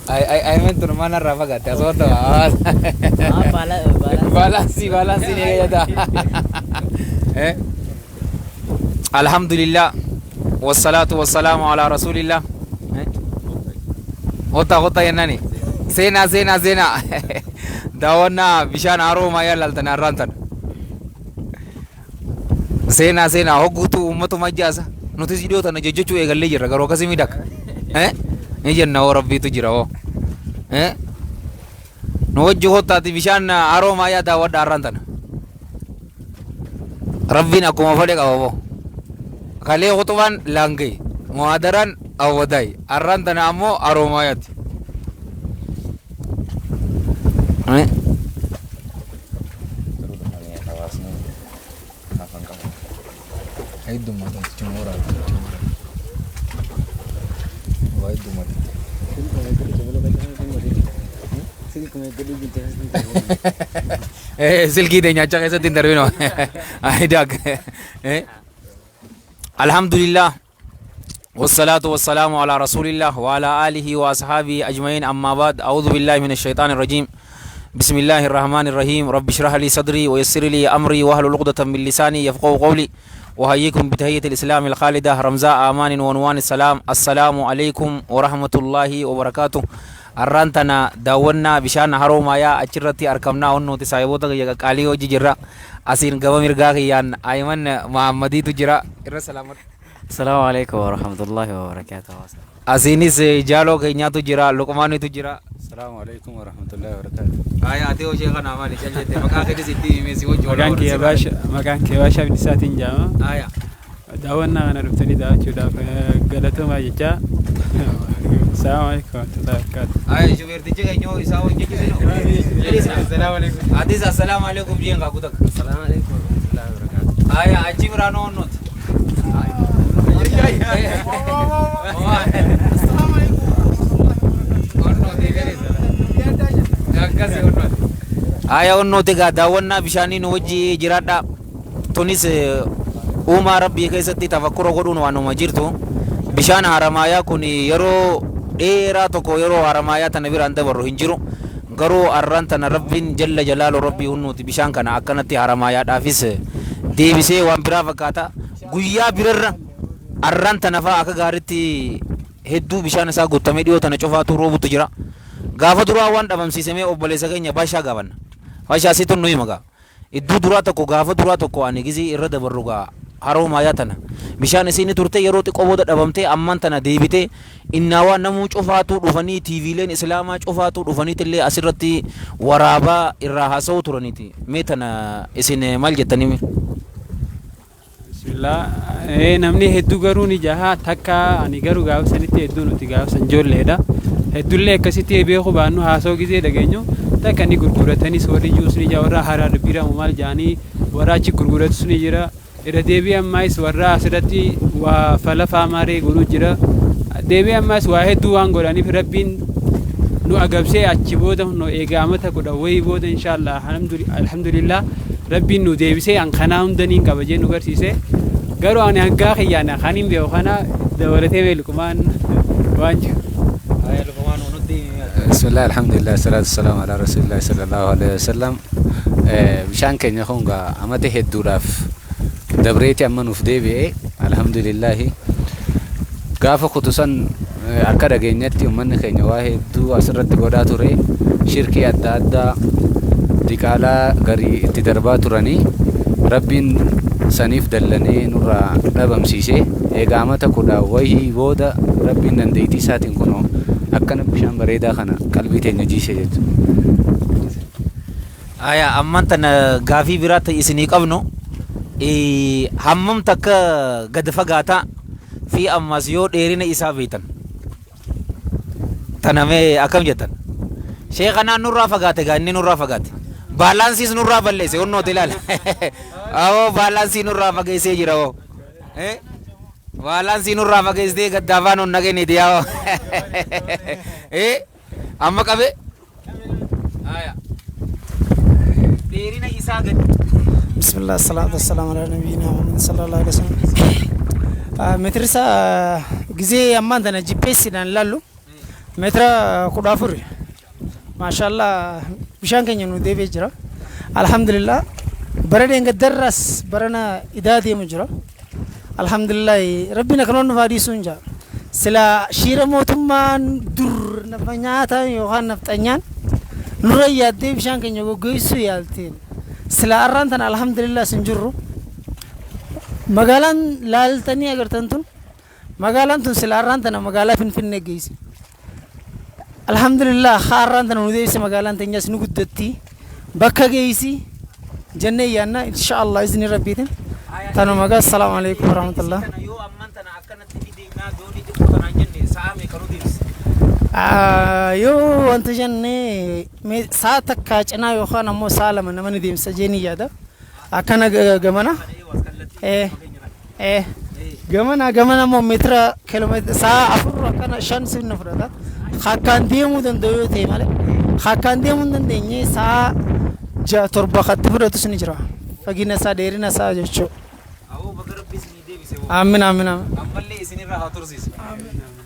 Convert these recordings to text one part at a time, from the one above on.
Ayman tun mana irraa fagaatte asoo ta'u. Baalaansii baalaansii ni eeyyata. Alhamdulillah. Wassalaatu wassalaamu ala rasuulillah. Kottaa kottaa jennani. Seenaa seenaa seenaa. Daawwannaa bishaan haroo maayaa laaltan har'aan tana. Seenaa seenaa hogguutu uummatuma ijaasa. Nutis dhiyoo tana jejjechuu eegallee jirra garuu akkasii miidhaga. Eh? Ni jenna hoo rabbiitu jira hoo. Eh? Nu wajji kottaati bishaan haroo maayaa daawwadha har'aan tana. Rabbiin akkuma fedhe qaba boo. Kalee khuxubaan laangee muhaadaraan awwadaay har'aan tana ammoo haroo maayaati. Eh? Garuu dhufanii hawaasni hafan qabu. Heddummaatan jechuun waraabaa jechuun waa heddummaatan. Silkii teenya acha keessatti hin darbinu. Ayidaak. Alhamdulillah. والصلاة والسلام على رسول الله وعلى آله وأصحابه أجمعين أما بعد أعوذ بالله من الشيطان الرجيم بسم الله الرحمن الرحيم رب اشرح لي صدري ويسر لي أمري واحلل عقدة من لساني يفقهوا قولي وأحييكم بتحية الإسلام الخالدة رمزاء أمان ونوان السلام السلام عليكم ورحمة الله وبركاته Arraan tana daawwannaa bishaan haroo maayaa achirratti arkamnaa onnooti saahiboota kiyya qaqqaalii hojii jirra. Asiin gama mirgaa kiyyaan Ayiman Mahaammadiitu jira. Irra salaamadhu. Assalamu alaikum warahmatullahi wabarakatuh. Asiinis jaaloo keenyaatu jira, Luqmaanitu jira. Assalamu alaikum warahmatullahi wabarakatuh. Aya ati hoo sheekha naa maali cal jette maqaa keetis itti himee si wajji Maqaan kiyya Baasha maqaan kiyya Baashaa Abdiisaatiin jedhama. Aya. Daawwannaa kana dhuftanii daawwachuudhaaf galatoomaa jechaa. Assalamu alaikum warahmatullahi wabarakatuh. Aya shufeertichi keenya hoo isaa wajji jechuu Assalamu alaikum. Atis assalaamu alaikum jeen kaa kutak. Assalamu alaikum warahmatullahi wabarakatuh. Aya achi biraan hoo onnooti. Aya onnooti egaa daawwannaa bishaanii nu wajji jiraadhaa. Tunis uumaa Rabbii keessatti tafakkura godhuun waanuma jirtu. Bishaan haramaayaa kun yeroo dheeraa tokko yeroo haramaayaa tana biraan dabarru hin jiru. Garuu arraan tana Rabbiin jalla jalaalu Rabbii hunnuuti bishaan kana akkanatti haramaayaadhaafis deebisee waan biraa fakkaata. Guyyaa birarra arraan tana fa'aa akka gaariitti hedduu bishaan isaa guutamee dhiyoo tana cufaatuu roobutu jira. Gaafa duraa waan dhabamsiisamee obboleessa keenya Bashaa gaafanna. Bashaa situ nu hima gaa. Idduu duraa tokko gaafa duraa tokko ani gizii irra dabarru gaa haroo maayaa tana bishaan isiin ni turte yeroo xiqqoo booda dhabamtee ammaan tana deebitee innaawaa namuu cufaatuu dhufanii tiiviileen islaamaa cufaatuu dhufaniitillee asirratti waraabaa irraa haasa'uu turaniiti mee tana isin maal jettanii mee? Bismillah. Namni hedduu garuu ni jaha takka ani garuu gaafa sanitti hedduu nuti gaafa san ijoolleedha. Hedduullee akkasitti beeku baannu haasoo gizee dhageenyu takka ni gurguratanis warri juus ni jaa warra haraa biramu maal jaanii warra achi gurguratus ni jira. Irra deebii ammaas warra asirratti waa falafaa maaree godhuu jira. Deebii ammaas waa hedduu waan godhaniif rabbiin nu agabsee achi booda nu eegaa amata 10 wayii booda inshaallah alhamdulillah Rabbiin nu deebisee an kanaa hunda niin qaba jee nu garsiise. Garuu ani hangaa kiyyaan kan hin beeku kana dabalatee mee Luqmaan waan jiru. Aya Luqmaan nutti himi. Bismillah, alhamdulillah, salatu wassalamu ala rasulillah sallallahu alaihi wasallam. Bishaan keenya kun gaa amata hedduudhaaf dabreeti amma nuuf deebi'e alhamdulillahi. Gaafa kutu san Akka dhageenyetti ummanni keenya waa hedduu asirratti godhaa ture. Shirkii adda addaa diqaalaa garii itti darbaa turanii Rabbiin saniif dallanee nurraa dhabamsiise. Eega amata 10 wahii booda Rabbiin dandeeytii isaatiin kunoo akkana bishaan bareedaa kana qalbii teenya jiise jechuudha. Aya amman tana gaafii biraa ta isinii qabnu hammam takka gad fagaata fi ammas yoo dheerina isaa beektan tana mee akkam jettan sheekhanaan nurraa fagaate gaa inni nurraa fagaate baalaansiis nurraa balleesse onnooti ilaala awoo baalaansii nurraa fageessee jira hoo baalaansii nurraa fageessitee gaddaafaa nun naqiniiti yaa amma qabe Aya. Dheerina isaa gadi. Bismillah, salaatu wassalamu ala nabiyina Muhammad sallallahu alaihi wasallam. Meetirri isaa Gizee ammaan tana GPS-dhaan ilaallu meetira 14. Maashaallah, bishaan keenya nu deebi'ee jira. Alhamdulillah, bara dheengaddarraas barana idaa deemu jira. Alhamdulillah, rabbiin akkanuma nuuf haa dhiisuu hin jaa. Sila shiira mootummaan dur nafa nyaata yookaan nafxanyaan nurra yaaddee bishaan keenya goggogsuu yaalteen. Sila arraan tana alhamdulillah sin jirru. Magaalaan laaltanii agartan tun, magaalaan tun sila arraan tana magaalaa Finfinnee geessi. Alhamdulillah, haa arraan tana nu deebise, magaalaan teenyas nu guddatti. Bakka geessi jennee yaanna, insha Allah, izni rabbiitiin. Tanuma gaa, assalaamu alaikum warahmatullah. Yoo ammaan tana akkanatti ni deemnaa doonii xiqqoo tanaan jenne, sa'a meeqa nu deemsisa? Yoo wanta jennee, sa'a takka cinaa yookaan ammoo sa'a 2 nama ni deemsa jee ni yaada. Akkana gamana. Gamana gamana immoo meetira kiiloomeetira sa'a 4 akkana 5 sinna fudhata. Akkaan deemuu danda'u yoo ta'e malee. Akkaan deemuu hin dandeenye, sa'a 6 7 katti fudhatus ni jira. Fageenya isaa, dheerina isaa jechuudha. Awoo, baga rabbi isinii deebise. Aamin, aamin, aamin. Ammallee isinirraa haa tursiisu.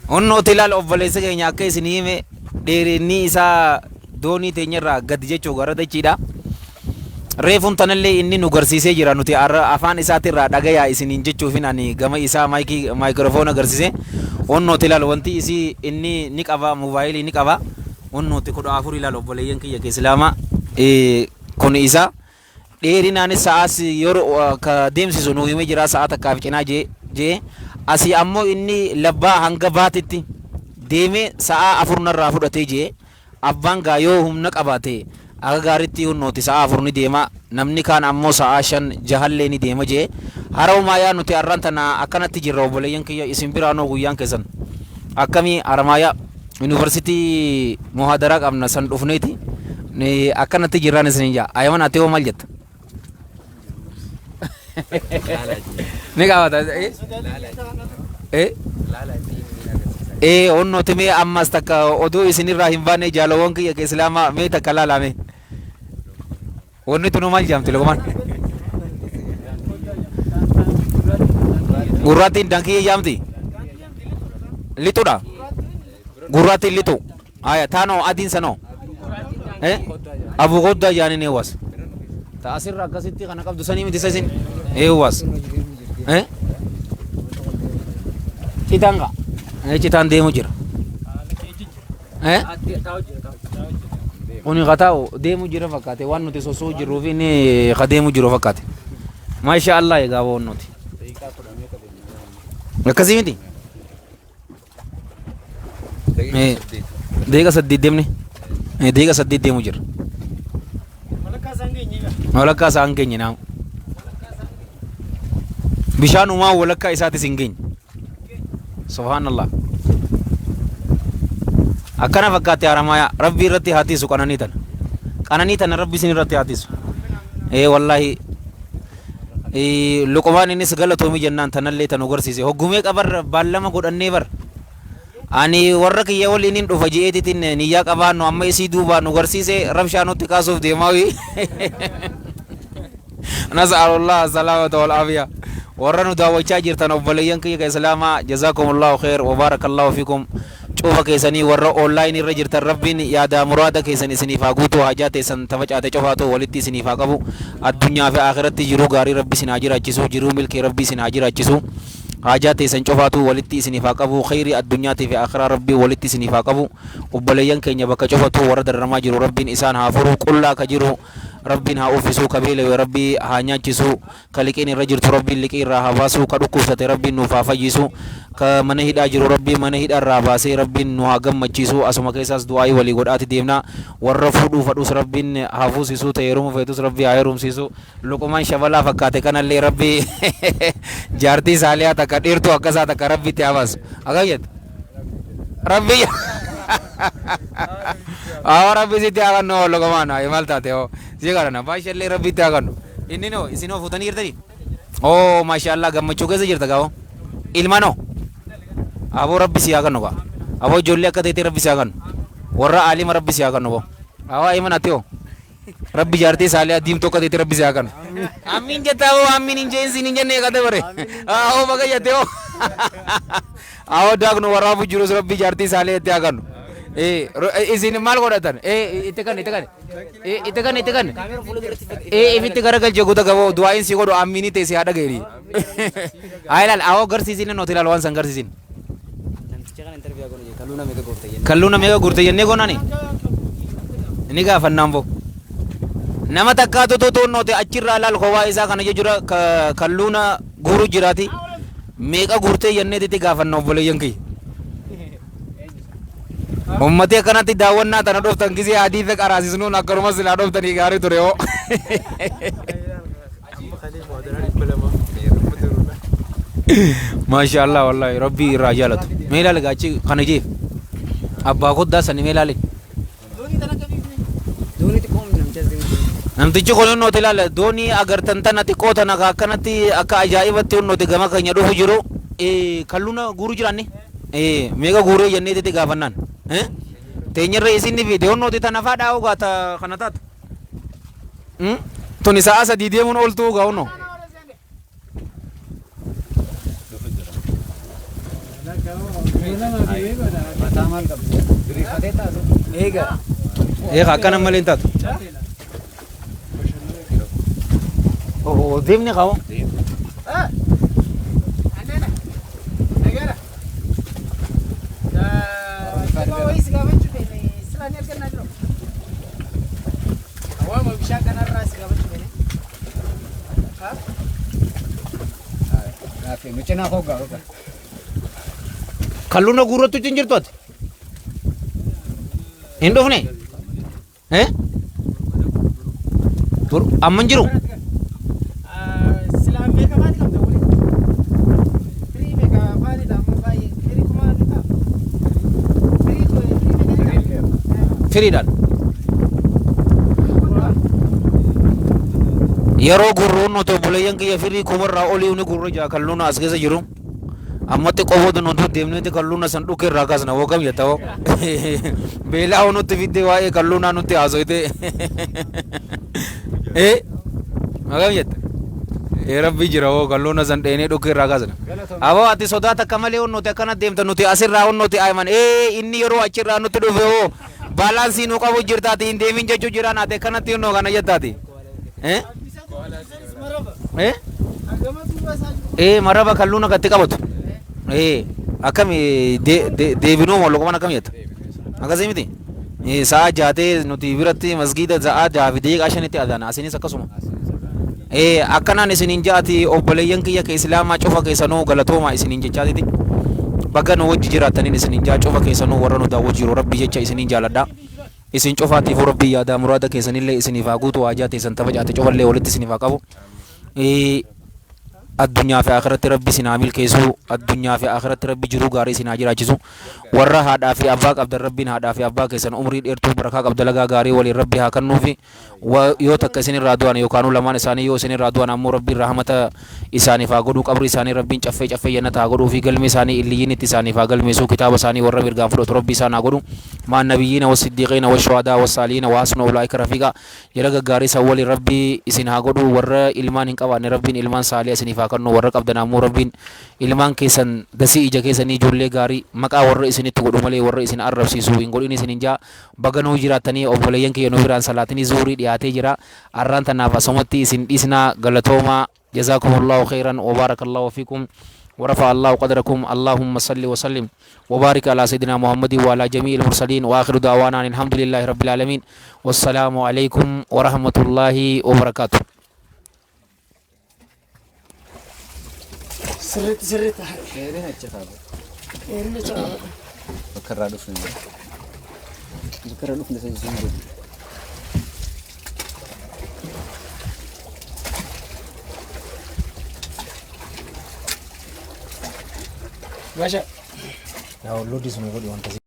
Hunnooti ilaal, obboleessa keenya akka isinii hime, dheerinni isaa doonii teenyarraa gadi jechuu gara dachiidha. Reefuun tanallee inni nu garsiisee jira, nuti afaan isaatirraa dhagayaa isiniin jechuufin ani gama isaa maayikii maayikiroofoon agarsiise. Hunnooti ilaal, wanti isii inni ni qaba, moobaayilii ni qaba. Hunnooti 14 ilaal, obboleeyyan kiyya islaamaa, kun isa dheerinaanis sa'aas yeroo ka deemsisu nu himee jira, sa'a takkaaf cinaa jee. Asii ammoo inni labbaa hanga baatitti deemee sa'a 4 narraa fudhatee jee. Abbaan gaa yoo humna qabaate akka gaariitti hunnooti sa'a 4 ni deema, namni kaan ammoo sa'a 5 jahallee ni deema jee. Haramaayaa nuti har'aan tana akkanatti jirra. Obboleeyyan kiyya, isin biraanoo guyyaan keessan akkamii? Haramaayaa Yuunivarsiitii muhaadaraa qabna, san dhufneeti akkanatti jirraan isin jaa. Ayaman, ati hoo maal jetta? Ni qabata eh eh onnooti. Mee ammas takka oduu isinirraa hin baane, jaalawwan kiyya ka islaamaa, mee takka laalame. Wanni tunu maal jedhamti, Luqmaan? Gurraattiin dankiyyee jedhamti. Lixuudha. Gurraattiin lixu. Aya, taanoo adiin sanoo. Eh? Abu goddaa jaaniin eewwas. Ta asirra akkasitti kana qabdu sanii miti isa isin? Eewwas. Eh? Citaan kaa. Eh, citaan deemu jira. Eh? Kuni ka taa'u deemu jira fakkaate, waan nuti sosoo jirruu fi inni ka deemu jiru fakkaate. Maasha Allah, egaa waan nuti. Akkasii miti? Daqiiqa 8 deemne. Daqiiqa 8 deemu jira. Walakkaa isaa hin geenye naamu. Bishaan uumaa walakkaa isaatis hin geenye. Subhaanallah. Akkana fakkaate Haramaayaa. Rabbi irratti haa tiisu qananii tana. Qananii tana Rabbi isin irratti haa tiisu. Ee wallaahi. Luqmaan innis galatoomi jennaan, tanallee tan agarsiise. Hoggumee qabar baallama godhannee bar. Ani warra kiyya waliin hin dhufa je'eetitiin niyyaa qabaannu, amma isii duubaan nu garsiise, rabshaa nutti kaasuuf deemaa. Nas'alullah salaamata wal afiya. Warra nu daawwachaa jirtan, obboleeyyan kiyya ka islaamaa, jazaakumullahu khair wa barakallahu fikum. Cufa keessanii warra online irra jirtan, rabbiin yaada muraada keessan isiniif haa guutu, hajaa teessan tafacaate cofaatu walitti isiniif haa qabu. Addunyaa fi akhiratti jiruu gaarii rabbi isin haa jiraachisu, jiruu milkii rabbi isin haa jiraachisu. Haajaa teessan cofaatu walitti isiniif haa qabu, khayrii addunyaatii fi akhiraa rabbi walitti isiniif haa qabu. Obboleeyyan keenya bakka cofatu warra dararamaa jiru rabbiin isaan haa furu, qullaa ka jiru rabbiin haa uffisu, ka beelawe rabbi haa nyaachisu, ka liqiin irra jirtu rabbiin liqii irraa haa baasu, ka dhukkubsate rabbiin nuuf haa fayyisu, ka mana hidhaa jiru rabbiin mana hidhaa irraa baasee rabbiin nu haa gammachiisu. Asuma keessaas du'aayii walii godhaati deemna. Warra fuudhuu fadhus rabbiin haa fuusisu, ta'e heerumuu feetus rabbi haa heerumsiisu. Luqumaan shabalaa fakkaate kanallee rabbi jaartii saaliyaa takka, dheertuu akkasaa takka rabbi itti haa baasu. Akkam jettu? Rabbi Awwa, rabbi sitti haa kennu. Luqumaan maal taate hoo si kadhana baashallee rabbi itti haa kennu. Inni noo isinoo fuutanii jirtanii? Oo, maashaallah, gammachuu keessa jirta gaa'oo. Ilmanoo? Aboo, rabbi si haa kennu gaa. Aboo, ijoollee akka ta'etti rabbi si haa kennu. Warra aalima rabbi si haa kennu boo. Awaa himan, ati hoo? Rabbi jaartii saaliyaa diimtuu akka ta'etti rabbi si haa kennu. Amiin jettaa hoo, amiin hin jeen siin hin jenne eegate bare. Hoo baga jette hoo. Awwa daaknu waraabu jirus rabbi jaartii isaallee itti haa kennu. Isin maal godhatan? Itti kan itti kan itti kan itti kan ifitti garagalchee guuta gaboo du'aayin si godhu ammiinii ta'e si haa dhaga'ini. Haa ilaal awwa garsiisin nuti ilaal waan san garsiisin. Namticha kana interview goonu jee kalluu nama meeqa gurte jennee. Kalluu nama meeqa gurte jennee goonani? Ni gaafannaan boo. Nama takkaatu tutuunnooti achirraa laal kophaa isaa kana jechuudha kalluuna guuru jiraati. Meeqa guurtee jenneetitti gaafanna obboleeyyan kiyya. Ummati akkanatti daawwannaa tana dhuftan gisee hadiisa qaraasisnuun akkanuma silaa dhuftanii gaarii ture hoo. Maasha Allah wallahi rabbii irraa jaalatu. Mee ilaali gaachi kana jee. Abbaa koddaa sani mee ilaali. Doonii xiqqoo namticha deemu. Namtichi kun hunnooti ilaala doonii agartan tana xiqqoo tana ka akkanatti akka ajaa'ibatti hunnooti gama keenya dhufu jiru kalluuna guuru jiraanni meeqa guuree jenneetitti gaafannaan teenyarra isinni fide hunnooti tana faa dhaa'u gaata kana taatu tuni sa'a sadii deemuun ooltuu gaa hunnoo. Mataa maal qabdi? Diriirfatee taatu. Eega. Eega akkana malee hin taatu. Oh, deemni qabu. Nu cinaa hoggaa hoggaa. Kalluuna guurrattu hin jirtu ati. Hin dhufne? Eh? Amma hin jiru? Firiidhaan. Yeroo gurruun nuti obboleeyyan kiyya firii kumarraa olii ni gurra jaa kalluuna as keessa jiru. Ammatti qobootu nuti deemneeti kalluuna san dhukkee irraa kaasna hoo kam jetta hoo. Beelaa hoo nutti fiddee waa'ee kalluunaa nutti haasoyte. Eh? Akkam jetta? Ee rabbi jira hoo kalluuna san dheenee dhukkee irraa kaasna. Aboo ati sodaa takka malee hoo nuti akkana deemta nuti asirraa hoo nuti ayman ee inni yeroo achirraa nutti dhufe hoo baalaansii nu qabu jirtaati hin deemin jechuu jiraan ati akkanatti hoo kana jettaati. Eh? Eh? Eh maraba kalluuna gatti qabatu. Eh akkami deebinuu moo loqoman akkam jetta? Akkasii miti? Eh sa'a jaatee nuti biratti masgiida sa'a 6:05tti adaana asinis akkasuma. Eh akkanaan isiniin ja'ati obboleeyyan kiyya ka islaamaa cufa keessanuu galatoomaa isiniin jechaatiti. Baga nu wajji jiraattaniin isiniin ja'a cufa keessanuu warra nu daawwa jiru rabbi jecha isiniin jaaladha. Isin cufaatiifuu rabbiin yaadaa muraada keessanillee isiniif haa guutu haajaa teessan ta facaate cufallee walitti isiniif haa qabu. Addunyaa fi akhiratti rabbi isin haa milkeessu addunyaa fi akhiratti rabbi jiruu gaarii isin haa jiraachisu warra haadhaa fi abbaa qabdan rabbiin haadhaa fi abbaa keessan umrii dheertuu barakaa qabda lagaa gaarii waliin rabbi haa kennuufi yoo takka isin irraa du'an yookaanuu lamaan isaanii yoo isin irraa du'an ammoo rabbiin rahmata isaaniif haa godhu qabri isaanii rabbiin caffee caffee jannata haa godhuu fi galmi isaanii illiyyiinitti isaaniif haa galmeessu kitaaba isaanii warra mirgaan fudhatu rabbi isaan haa godhu maan nabiyyiina wassiddiiqiina washuhadaa wassaalihiina wahasuna ulaa'ika rafiiqa jara gaggaarii san waliin rabbi isin haa godhu warra ilmaan hin qabaanne rabbiin ilmaan saaliha isiniif haa kennu warra qabdan ammoo rabbiin ilmaan keessan dasii ija keessanii ijoollee gaarii maqaa warra isinitti godhu malee warra isin arrabsiisu hin godhin isinin jaa baga nuu jiraattanii obboleeyyan kiyya nu biraan salaatinii zuhurii dhiyaatee jira arraan tanaaf asumatti isin dhiisnaa galatoomaa jazaakumullaahu kheyran wa baarakallaahu fiikum ورفع الله قدركم اللهم صل وسلم وبارك على سيدنا محمد وعلى جميع المرسلين واخر دعوانا ان الحمد لله رب العالمين والسلام عليكم ورحمه الله وبركاته. Sirriitti sirriitti. Dheerina achi kaaba. Dheerina achi kaaba. Bakka irraa dhufne. Bakka irraa dhufne san sun godhu. Basha. Yaa loodis nu godhi wanta.